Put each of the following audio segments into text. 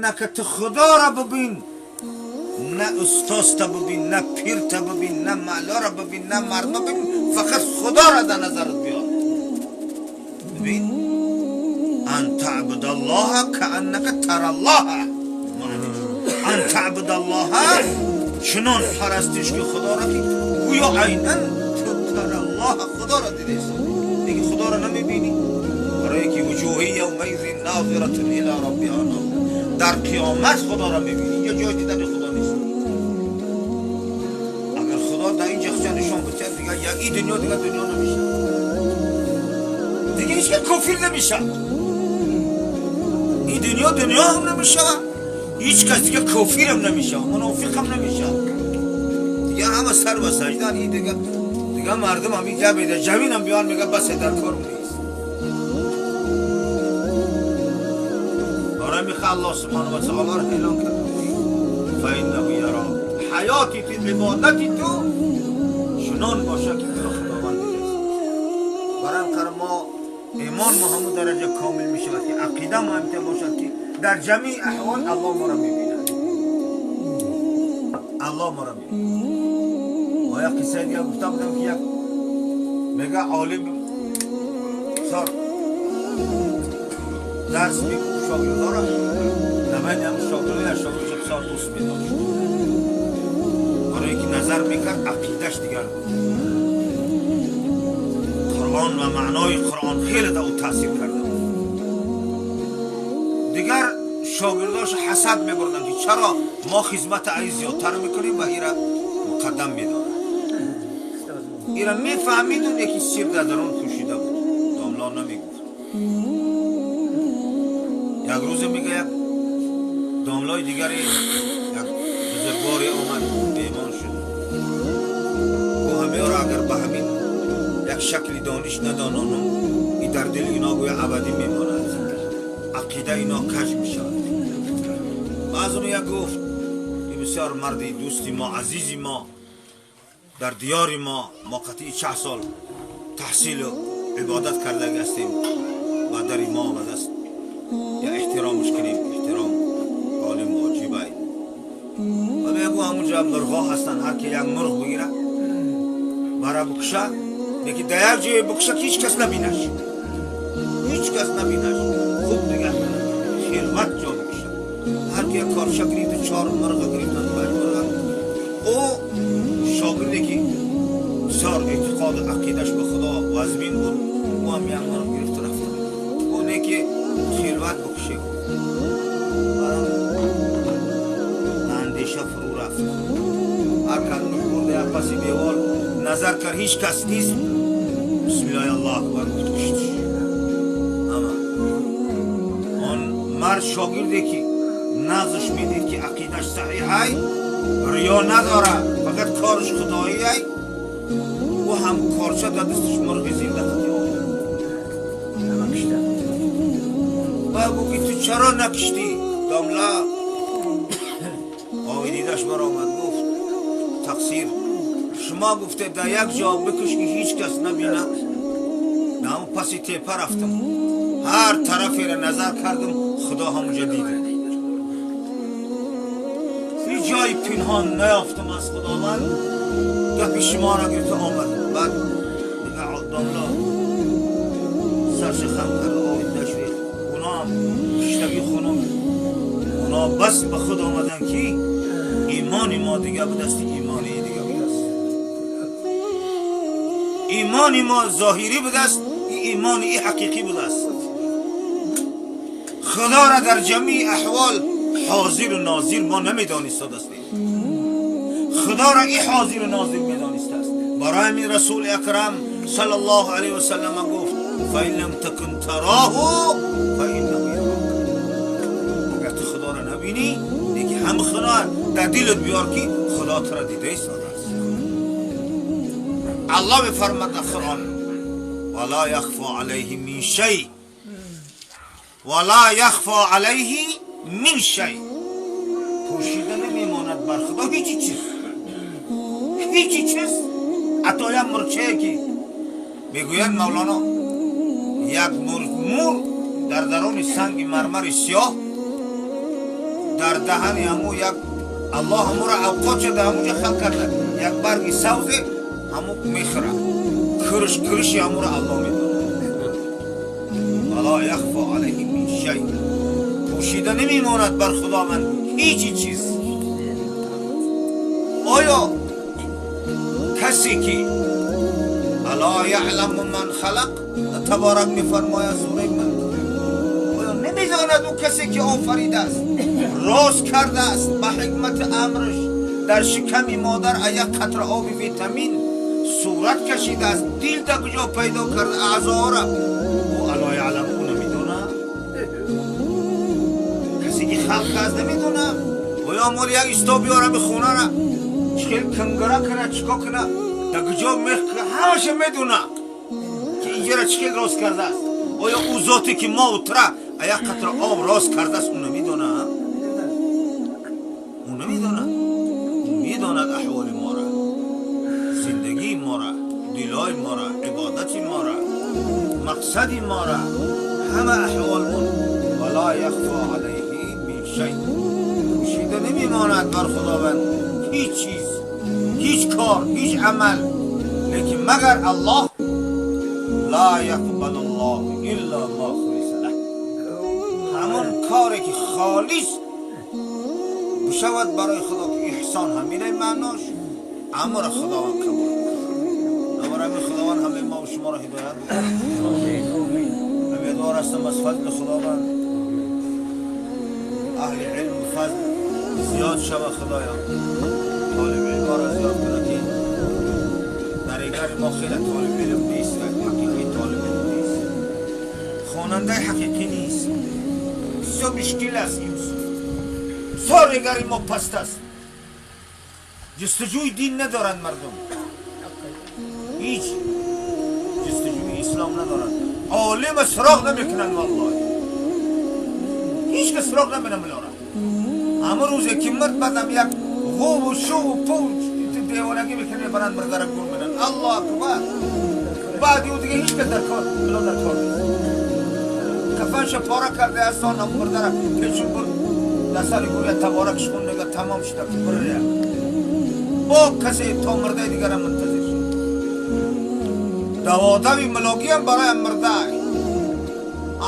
кааннака ту худо ра бибин, на устоста бибин, на пирта бибин, на маълора бибин, на мардма бибин, фақат худо ра дар назарат биёр. Бибин, ан таъбудаллоҳа кааннака тараллоҳа. Ан таъбудаллоҳа, чунон парастиш ки худоро ки гӯё айнан ту тараллоҳа, худоро дидаистодӣ. Деги худоро намебинӣ, барое ки вуҷуҳи явмаизин нозиратун ила раббиҳа нозира. Дар қиёмат худоро мебинӣ, инҷо ҷои дидани худо нест. Агар худо дар инҷа худо нишон бидиҳад, дигар як ин дунё дигар дунё намешавад, дига ҳеҷ кас кофир намешавад, ин дунё дунё ҳам намешавад, ҳеҷ кас дига кофирам намешавад, мунофиқам намешавад, дига ҳама сар ба саждан. Ин дига мардум ҳамин гап ҷавинам биён мега бас дар корм нест. Барои миха Аллоҳ субҳанаҳу ва таоло ро эълон кард: фаиннаҳу яро. Ҳаёти ту, ибодати ту чунон бошад ки туро Худованд дидааст. Барои ҳам мо имон мо ҳамун дараҷа комил мешавад ки ақида мо ҳамта бошад ки дар ҷамеи аҳвол Аллоҳ моро мебинад, Аллоҳ моро мебинад. Ва як қиссаи дигар гуфта будам ки як мега олим сор дарс мегуфт шогирдора, дар байни ҳамун шогирдо як шогирдша бисёр дӯст медошт, барое ки назар мекард ақидаш дигар буд, Қуръон ва маънои Қуръон хеле дар ӯ таъсир карда буд. Дигар шогирдош ҳасад мебурданд ки чаро мо хизмати ай зиёдтар мекунем ва ира муқаддам медорад. Ира мефаҳмиду неки сир дар дарун пӯшида буд, домло намегуфт. Як рӯзе мега як домлои дигаре, як бузургворе омад, меҳмон шуд. Гӯ ҳамеёро агар ба ҳамин як шакли дониш надононум, и дар дили ино гӯя абадӣ мемонад, ақида ино каҷ мешавад. Баъзо як гуфт ки бисёр марди дӯсти мо, азизи мо, дар диёри мо, мо қатъи 40 сол таҳсилу ибодат кардаги ҳастем ва дари мо омадааст, я эҳтиромш кунем, эҳтиром олим воҷибай. Ва мегӯ ҳамунҷа мурғҳо ҳастанд, ҳар ки як мурғ бигира бара букша, лекин дар як ҷое букша ки ҳеҷ кас набинаш, ҳеҷ кас набинаш, хуб нигоҳ кунад, хилват ҷо бикша. Ҳар ки як корча гирифту чор мурға гирифтанд, панҷ мурға. Ӯ шогирде ки бисёр эътиқоду ақидаш ба Худо вазмин буд, ӯ ҳам як мурғ гирифту рафта. Ӯ не ки хилват букше, андеша фурӯ рафт. Ҳар кас мурғ бурда як паси девор назар кард, ҳеҷ кас нест, бисмиллоҳи Аллоҳ акбар гуфт, куштиш. Ама он мард шогирде ки нағзш медид ки ақидаш саҳиҳай, риё надорад, фақат корш худоияй, ӯ ҳам корча дар дасташ мурғи зинда қати овард. Ва гуфт ки ту чаро накиштӣ, домла? Ови дидаш баромад, гуфт: тақсир, шумо гуфте дар як ҷо бикуш ки ҳеҷ кас набинад. На ҳамун паси тепа рафтам, ҳар тараферо назар кардам, Худо ҳамунҷа дида. Ҳеҷ ҷои пинҳон наёфтам аз Худованд, гапи шуморо гирифта омадам. Баъд дига домла сарша хам кард, ови дидаш рехт, оно ҳам киштагӣ хунук. Оно бас ба худ омаданд ки имони мо дига будааст, имони дига будааст, имони мо зоҳирӣ будааст, имони и ҳақиқӣ будааст. Худоро дар ҷамеи аҳвол ҳозиру нозир мо намедонистодастем, Худоро и ҳозиру нозир медонистааст. Барои ҳамин Расули Акрам саллаллоҳу алайҳи васаллам гуфт: фаин лам такун тароҳу фаиннаҳу ярок. Агар ту Худоро набинӣ, лекин ҳам Худо дар дилат биёр ки Худо туро дида истодааст. Аллоҳ мефармад дар Қуръон: вала яхфо алайҳи мин шай, вала яхфо алайҳи мин шай. Пӯшида намемонад бар Худо ҳеҷи чиз, ҳеҷи чиз, ҳатто як мурчае ки мегӯяд Мавлоно, як мур дар дарони санги мармари сиёҳ. дар даҳани ҳаму як аллоҳ ҳамура авқотша дар ҳамуҷа халқ карда, як барги савзе ҳаму мехӯрад, кириш кириши ҳамура аллоҳ медонад. Вала яхфо алайҳи мин шай, пӯшида намемонад бар худованд ҳеҷ чиз. Оё касе ки ала яъламу ман халақ таборак мефармояд сураи Мулк, оё намедонад ӯ касе ки офаридааст, рост кардааст ба ҳикмати амраш, дар шиками модар як қатра оби витамин сурат кашидааст, дил дар куҷо пайдо карда аъзоро, ӯ ала яълам, ӯ намедонад? Касе ки халқ аст намедонад? Оё мол як исто биёрами хонара чӣ хел кангара кана, чикор кана, дар куҷо мех, ҳамаша медона ки инҷара чӣ хел рост кардааст. Оё ӯ зоте ки мо тра як қатра об рост кардааст, ӯ намедонад? Ӯ намедонад? Ӯ медонад аҳволи мора, зиндагии мора, дилои мора, ибодати мора, мақсади мора, ҳама аҳволмон. Вала яхфо алайҳи мин шай, пӯшида намемонад бар худованд ҳеҷ чиз, ҳеҷ кор, ҳеҷ амал. Лекин магар аллоҳ ла яқбалу ллоҳу илла ма хулиса лаҳ, ҳамон коре ки холис бишавад барои худо, ки эҳсон ҳаминай маънош, амра худованд қабул мекунад. Наварами худованд ҳамаи мо шуморо ҳидоят бикунад. Умедвор ҳастам аз фазли худованд аҳли илму фазл зиёд шава. Худоё, толиби илмҳоро зиёд кунад, ки дар эгари мо хеле толиби илм нест, ҳақиқӣ толиби илм нест, хонандаи ҳақиқӣ нест. Бисёр мушкил аст, бисёр эгари мо паст аст, ҷустуҷӯи дин надоранд мардум, ҳеҷ ҷустуҷӯи ислом надоранд, олима суроғ намекунанд. Валлоҳи, ҳеҷ кас суроғ намена милора. Ҳамон рӯзе ки мурд, баъдам як ғуву шуву пув девонагӣ мекунанд, мебаранд мурдара гур менанд. Аллоҳ акбар! Баъди ӯ дига ҳеҷ кас дар кор мило дар кор нест. Кафанша пора карда аст, он мурдара печун бурд, дар сари гӯря таборак шикун, мега тамом шуда, буря бо касе то мурдаи дигара мунтазир шуд. Даводави милогиам бароям мурда,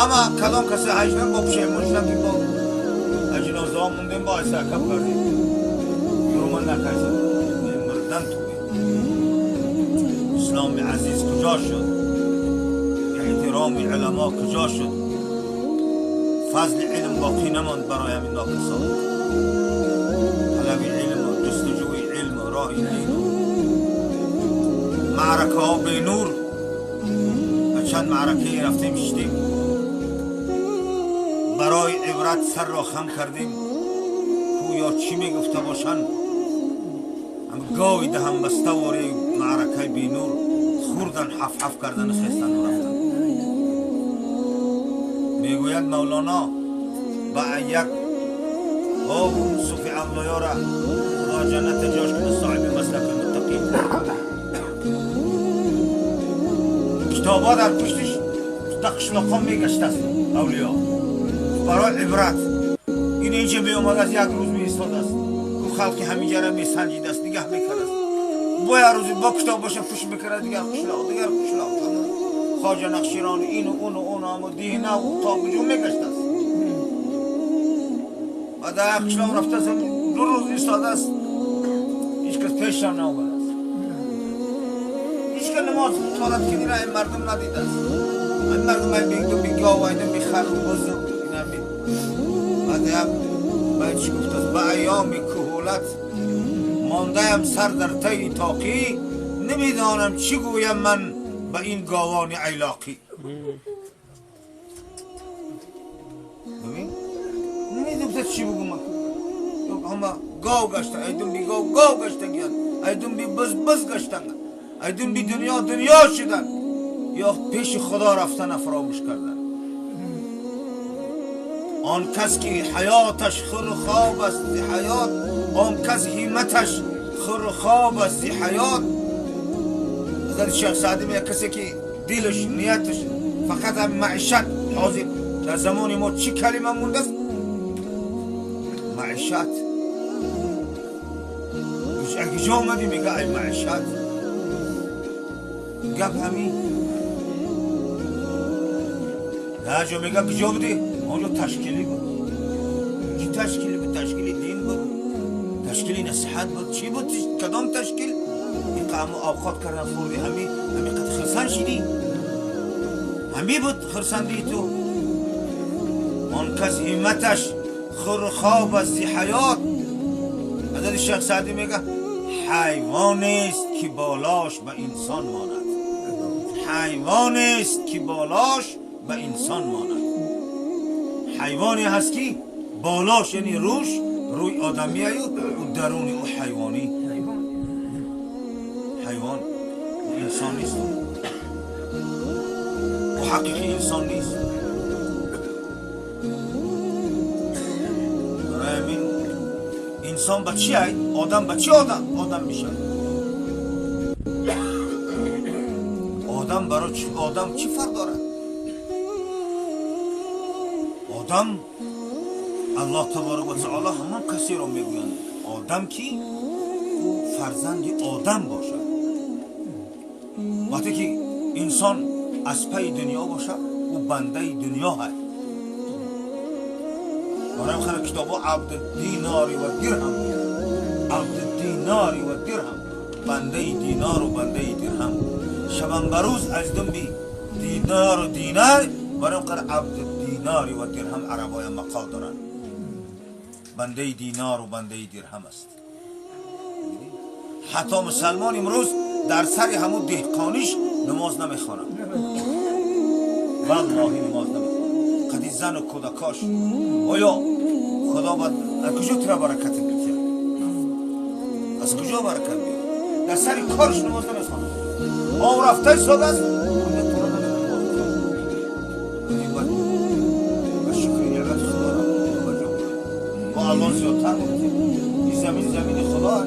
ама кадом касе ҳаждан бо пушаймон шудам, ки бо ҷинозаҳо мондем, бо айса каб кардем, юруман накайса мурдан. Туи исломи азиз куҷо шуд? Эҳтироми уламо куҷо шуд? Фазли илм боқӣ намонд барои ҳамин нокасо. Талаби илму ҷустуҷӯи илму роҳи дину маъракаҳо бенур. Ба чанд маъракае рафтем, шидем, барои ибрат сарро хам кардем, ку ё чӣ мегуфта бошанд. Гови даҳанбаста вори маъракаи бенур хӯрдан, ҳаф-ҳаф кардан, хестану рафтан. Мегӯяд Мавлоно ба як о суфи авлоёра, худо ҷанната ҷош куна, соҳиби маслаки муттақин, китобҳо дар пуштиш дар қишлоқҳо мегаштааст авлиё барои ибрат. Ин инҷа меомадааст, як рӯз меистодааст, ку халқи ҳаминҷара месанҷидааст, нигаҳ мекардааст. Бо як рӯзи бо китоб боша пушт мекард, дигар қишлоқ, дигар қишлоқ, Хоҷа Нақширони, ину уну уну, амо диҳнаву то куҷо мегаштааст. Ва дар як қишлоқ рафтааст, 2 рӯз истодааст, ҳеҷ кас пешам наомадааст, ҳеҷ кас намоз толат ки дина ин мардум надидааст. Ин мардум ай бигду бигов, айду бихару бузу инами. Баъд як баъд чӣ гуфтааст? Ба айёми куҳулат мондаям сар дар таи тоқӣ, намедонам чӣ гӯям ман ба ин говони айлоқӣ. Бибин, намедонам чӣ бугӯм. Ҳама гов гашта, айдум би гов гов гаштагиянд, айдум би биз биз гаштанд, айдум би дунё дунё шуданд, ё пеши худо рафтана фаромӯш карданд. Он кас ки ҳаёташ хуру хоб аст зи ҳаёт, он кас ҳимматаш хуру хоб аст зи ҳаёт. Ҳазрати Шайх Саъдӣ мегӯяд, касе ки дилаш, нияташ фақат ҳам маишат. Ҳозир дар замони мо чӣ калима мондааст? معیشت اگه جا اومدی میگه ای معیشت گپ همی نه جا میگه کجا بودی؟ آنجا تشکیلی بود. چی تشکیلی بود؟ تشکیلی دین بود، تشکیلی نصیحت بود، چی بود؟ کدام تشکیل؟ این قام اوقات کردن خوردی همی همی قد خرسان شدی، همی بود خرسندی تو. آن کس همتش خور خواب از حیات. حضرت شیخ سعدی میگه حیوان است که بالاش به انسان ماند، حیوان است که بالاش به انسان ماند. حیوانی هست که بالاش یعنی روش روی آدمی و درون او حیوانی، حیوان انسان نیست، او حقیقی انسان نیست. برای همین انسان به چی ای؟ آدم به چی آدم میشه؟ آدم برای چی؟ آدم چی فرق داره؟ آدم الله تبارک و تعالی همان کسی را میگویند آدم که او فرزند آدم باشد. وقتی که انسان از پی دنیا باشد او بنده دنیا هست. برای خیلی کتاب ها عبد دیناری و درهم میگه، عبد دیناری و درهم، بنده دینار و بنده درهم. شبان بروز از دنبی دینار و دینار. برای خیلی عبد دیناری و درهم عربای مقال دارن، بنده دینار و بنده درهم است. حتی مسلمان امروز در سر همون دهقانیش نماز نمیخوانند، والله نماز نمیخوانند. قدی زن و کودکاش آیا خدا باید از کجا ترا برکت میده؟ از کجا برکت میده؟ در سر کارش نماز نمیخوانند. آب رفته ساده است. الله زیادتر بود. این زمین زمین خدا،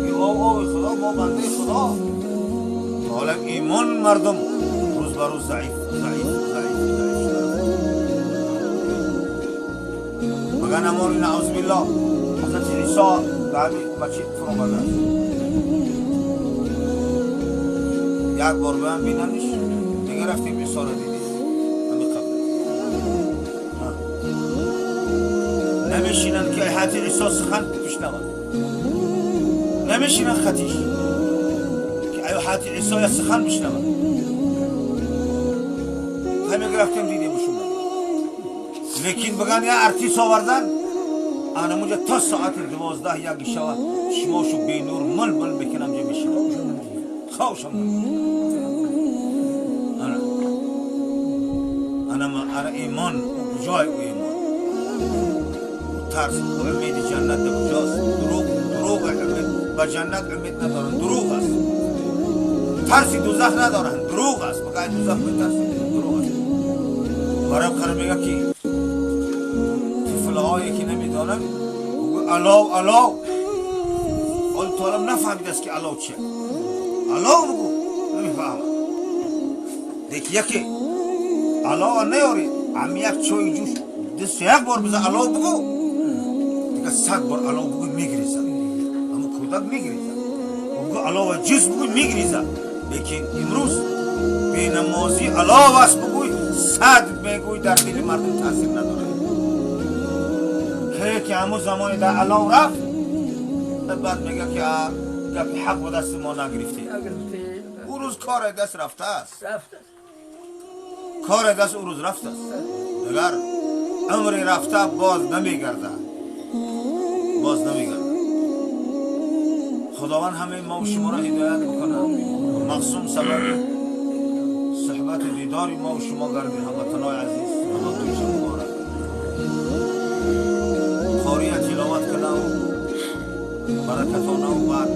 این آب آب خدا، ما بنده خدا. حالا ایمان مردم روز به روز ضعیف ضعیف ضعیف ضعیف شده. مگر نماری نعوذ بالله حضرت عیسی به همین مسجد فرو آمده است. یک بار به هم بیننش دیگه رفتیم عیسی را دیدیم. همین قبل نمیشینن که حتی عیسی سخن بشنوند، نمیشینن خطیش که حتی عیسی سخن بشنوند. همه گرفتیم دیدیم شما. لیکن بگن یا ارتیس آوردن آنمونجا تا ساعت 12 یک شوه شماشو بی نور مل مل میکنم جا میشینم خوشم. انا ایمان کجای او ایمان ترس امید جنت کجاست؟ دروغ دروغ امید به جنت امید ندارن، دروغ است. ترسی دوزخ ندارن، دروغ است. بگه دوزخ میترسی، دروغ است. برای خرم میگه که طفلهایی که نمیدانن الاو الاو، حال تا نفهمید است که الاو چیه. الاو بگو نمیفهمم. دیگه یکی الاو نیاری هم یک چای جوش دست یک بار بزن الاو بگو، دیگه 100 بار الاو بگو میگریزه. اما کودک میگریزه. بگو الاو جز بگو میگریزه. لیکن امروز بی نمازی الاو است بگوی 100 میگوی در دل مردم تاثیر نداره. که همون زمانی در الاو رفت بعد میگه که گپ حق به دست ما نگرفتی. او روز کار دست رفته است، کار دست او روز رفته است. دگر عمری رفته باز نمیگرده، باز نمیگرده. خداوند همه ما و شما را هدایت بکنه. مقصوم سبب صحبت دیدار ما و شما گردید. هموطنای عزیز خدا تویش مبارک. قاری تلاوت کنه و برکتانه و بعد